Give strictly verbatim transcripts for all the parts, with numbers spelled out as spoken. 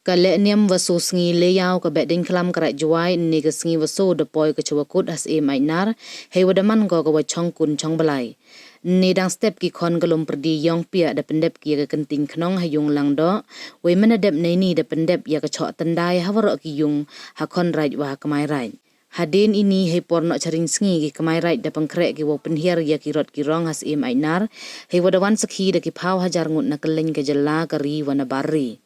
Ka lehniam wa soo sngi le yaw ka Behdieñkhlam ka Raij Jowai, ynne ka sngi wa soo da poi ka chwa kut ha Syiem Aitnar, heiwa da man ko ka wa chong kun chong blai. Ynne dang step ki khon ka Lumpyrdi Iongpiah da pyndep ki ya ka kyntiñ khnong ha yung Langdoh, wei mynadep neini da pyndep ya ka choh tyndai ha waroh ki yung, ha khon raij wa ha kmai raij. Hadien ini heipor noh chariñ sngi ki kmai raij da pynkhreh ki wow pynhiar ya ki rot ki rong ha Syiem Aitnar, heiwa da wan sakhi da ki phaw hajar ngut na kylleiñ ka jylla, ka ri wa na bar ri.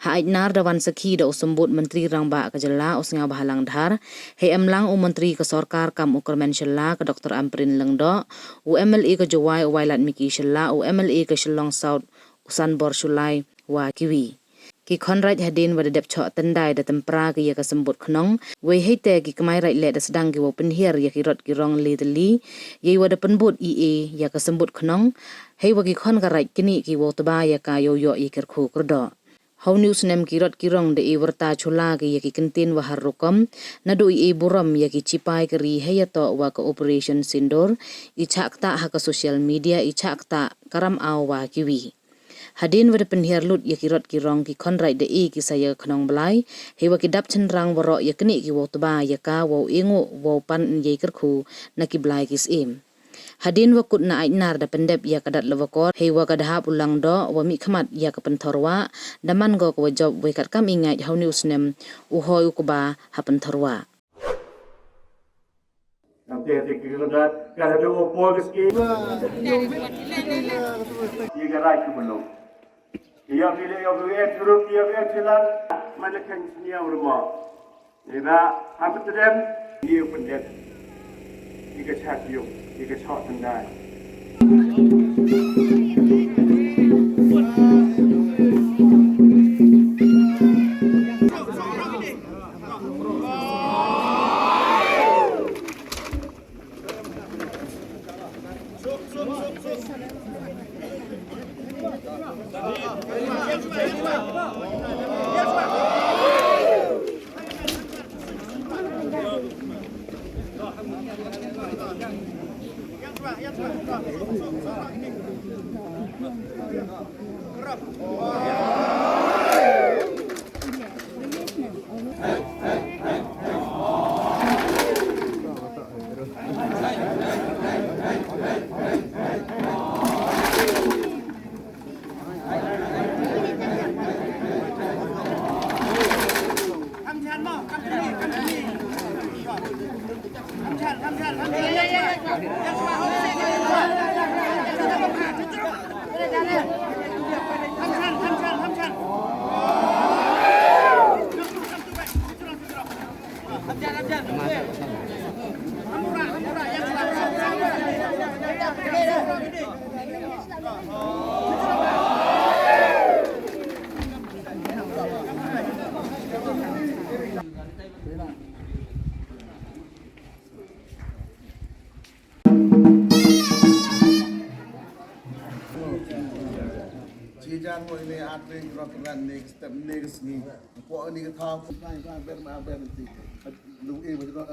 Ha Aitnar da wan sakhi da u Symbud Myntri Rangbah ka jylla, u Sniawbhalang Dhar, hei emlang u Myntri ka sorkar kam u kyrmen Shylla, ka Doktor Ampareen Lyngdoh, u M L A ka Jowai u Wailadmiki Shylla, u M L A ka Shillong South, u Sanbor Shullai, wa kiwi. Ki khon raij hadien wa da dep choh tyndai da tympra ki ya ka symbud khnong, wei heite ki kmai raij leh da sdang ki wow pynhiar ya ki rot ki rong le tylli, yeiwa da pynbud i e ya ka symbud khnong, heiwa ki khon ka raij kini ki wow tba ya ka yow yoh ya kyrkhu kyrdoh. Ha uni u snem ki rot ki rong da e wyrta chula ki ya ki kyntien wa har rukom, naduh i e burom ya ki chipai ka ri heiyatoh wa ka Operation Sindoor, i chah ktah ha ka social media, i chah ktah ka ram aw wa kiwi. Hadien wa da pynhiar lut ya ki rot ki rong, ki khon raij da e ki sa ya ka khnong blai, heiwa ki dap chynrang waroh ya kini ki wow tba ya ka, wow e nguh, wow pan yei kyrkhu na ki blai ki syiem. Hadien wa kut na Aitnar da pyndep ya ka Dat Lawakor, heiwa ka dahap u Langdoh, wa mihkhmat ya ka Pynthorwah, da man ko ka wa jop, wei katkam i ngait ha uni u snem, u hoi u kba ha Pynthorwah. Nang te te ki ka dat, ka da u poi ki ski. Ki ka rai ki belum. Ki ya ki le, ya ki e churuk, ki ya ki e chilan, mana kan sini ya rumah. Ina, apa tu dem? Ni pun dem. Ni ka chat yung, ni ka chot tendai. Chi jar mo ini atring rock band ni step ni sngi. Po ini ka thaw, ber ma ber ti. Lu e ba.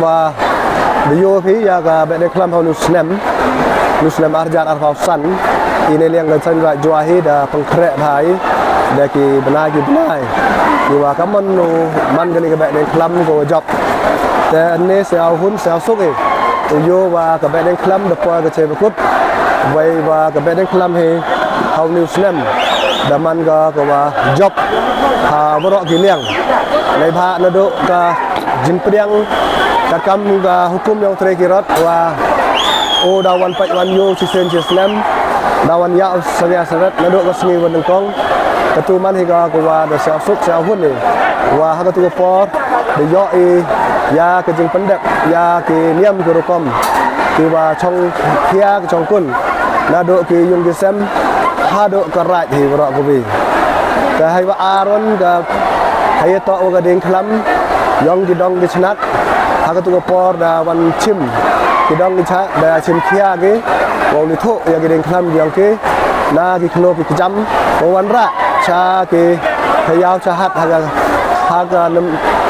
Wa da yoo phi ya ka Behdieñkhlam ha uni u snem, uni u snem ar hajar arphaw san. I neiliang ka Seiñraij Jowai hi da pynkhreh bha i da ki bnai ki bnai. Ki wa ka man u, man kani ka Behdieñkhlam ko jop. Te ynne sñiaw hun sñiaw suk i, u yoo wa ka Behdieñkhlam da poi ka chei bakut. Wei wa ka Behdieñkhlam hi ha uni u snem da man ka ka wa jop ha waroh ki liang. Neibhah nadooh ka jingpdiang katkam ka hukum yong u Tre Kirot wa u da wan pait wan yoo chisien chislem, da wan yah u sangya saret nadooh ka sngi wa nyngkong. Katu man hi ka ka wa da sñiaw suk sñiaw hun i, wa ha katu ka por da yoh i ya ka jingpyndep ya ki niam ki rukom ki wa chong khia ki chong kun nadooh ki yung ki sem hadooh ka raij hi waroh kawi. Te hei wa ar wan ka, hei yatoh wa ka Diengkhlam yong ki dong ki chnat. Ha katu ka por da wan chim ki dong ki chnat, da chim khia ki wow li thoh ya ki Diengkhlam yong ki na ki khloo ki kjam wow wanrah cha ki ka yaw cha hat ha ka, ha ka nam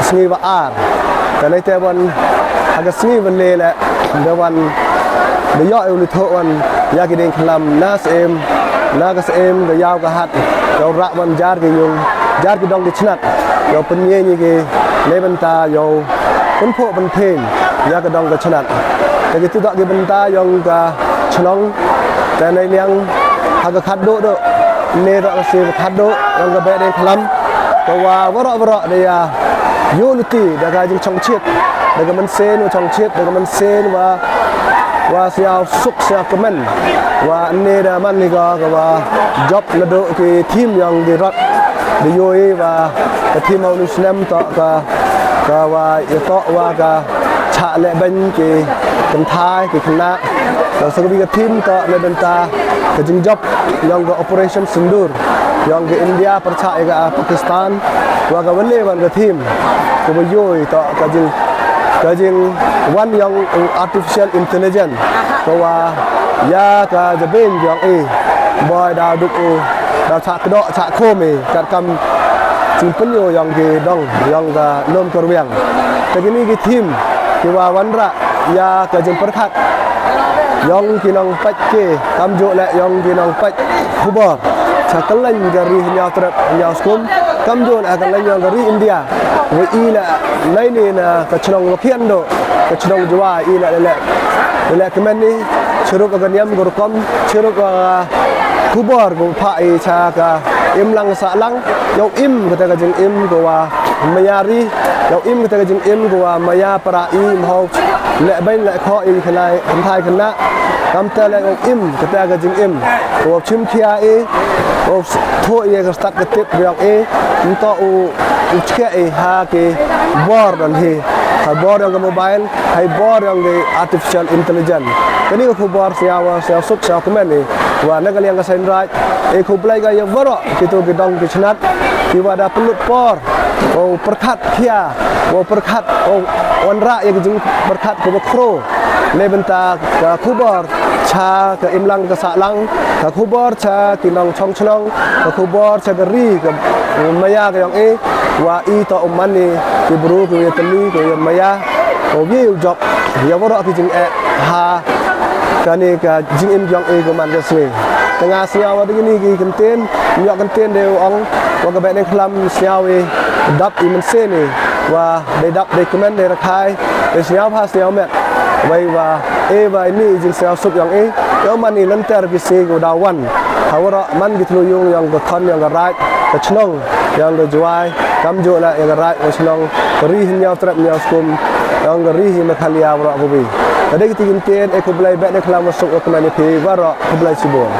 sngi wa ar. Te neite wan ha ka sngi wa le le da wan da yoh i u li thoh wan ya ki Diengkhlam na Syiem, na ka Syiem ka yaw ka hat, yow rah wan jar ki yung, jar ki dong ki chnat, yow pynyeng i ki neibynta yow pynphuh pynphieng ya ka dong ka chnat. Te kitu toh ki bynta yong ka chnong. Te neiliang ha ka khatdooh dooh, ynne toh ka sngi wa khatdooh yong ka Behdieñkhlam, ka wa waroh waroh da ya yooluti da ka jingchongchit, da ka mynsien wa chongchit, da ka mynsien wa, wa sñiaw suk sñiaw kmen. Wa ynne da man hi ka ka wa jop nadooh ki theme yong ki rot. Da yoo i wa ka theme ha uni u snem toh ka, ka wa yatoh wa ka chah lehbeiñ ki kynthai ki khynnah. Te sa kawi ka theme toh neibynta ka jingjop yong ka Operation Sindoor yong ka India pyrchah ya ka Pakistan. Wa ka wa le wan ka theme ka wa yoo i toh ka jing, ka jingwan yong u artificial intelligence, ka wa ya ka jabeiñ yong i boi da duk u, da chah kdoh chah khum i katkam jingpynyoo yong ki dong yong ka Loom Karbiang. Te kini ki theme ki wa wanrah ya ka jingpyrkhat yong ki nongpait ki, kamjooh le yong ki nongpait khubor cha kylleiñ ka ri hynñiaw trep hynñiaw skum, kamjooh le ha kylleiñ yong ka ri India. Wa i le neini na ka chnong wa khian dooh, ka chnong Jowai, i le le le kmen i chirup ka niam ka rukom, chirup ka khubor ka phah i cha ka imlang sahlang, yow im kata ka jingim ka wa maya ri, yow im kata ka jingim ka wa maya para i, mhaw lehbeiñ lehkhoh i khynnah, kynthai khynnah. Kamte le yow im kata ka jingim ka wa chim khia i, wow thoh i ya ka stad ka tip yong i, ym toh u, u chkeh i ha ki bor don hi, ha bor yong ka mobile, ha i bor yong ki artificial intelligence. Kani ka khubor sñiaw, sñiaw suk sñiaw kmen i, wa na ka liang ka Seiñraij, e khublei ka ya waroh kitu ki dong ki chnat ki wa da pynlut por wow pyrkhat khia, wow pyrkhat, wow wanrah ya ki jingpyrkhat ka wa khraw neibynta ka khubor cha ka imlang ka sahlang, ka khubor cha ki nongchong chnong, ka khubor cha ka ri ka maya ka yong i. Wa i toh u man i ki bru ki wa ya tylli ki wa ya maya, ka wa ye u jop ya waroh ki jingeh ha kani ka jingim yong i ka man ka sngi. Te nga sñiaw wa da kini ki kyntien, ym yoh kyntien de u ong, wa ka Behdieñkhlam sñiaw i dap i mynsien i, wa dei dap dei kmen dei rakhai, dei sñiaw bha sñiaw met. Wei wa e wa ini i jingsñiaw suk yong i, yow man i lynter ki sngi ka wa da wan ha waroh man ki thlu yung yong ka thon yong ka raij, ka chnong, yong ka Jowai, kamjooh le yong ka raij wa chnong, ka ri hynñiaw trep hynñiaw skum, yong ka ri hi Meghalaya waroh kawi. Ka dei kiti ki kyntien, e khublei Behdieñkhlam wa suk wa kmen i phi waroh, khublei chibun.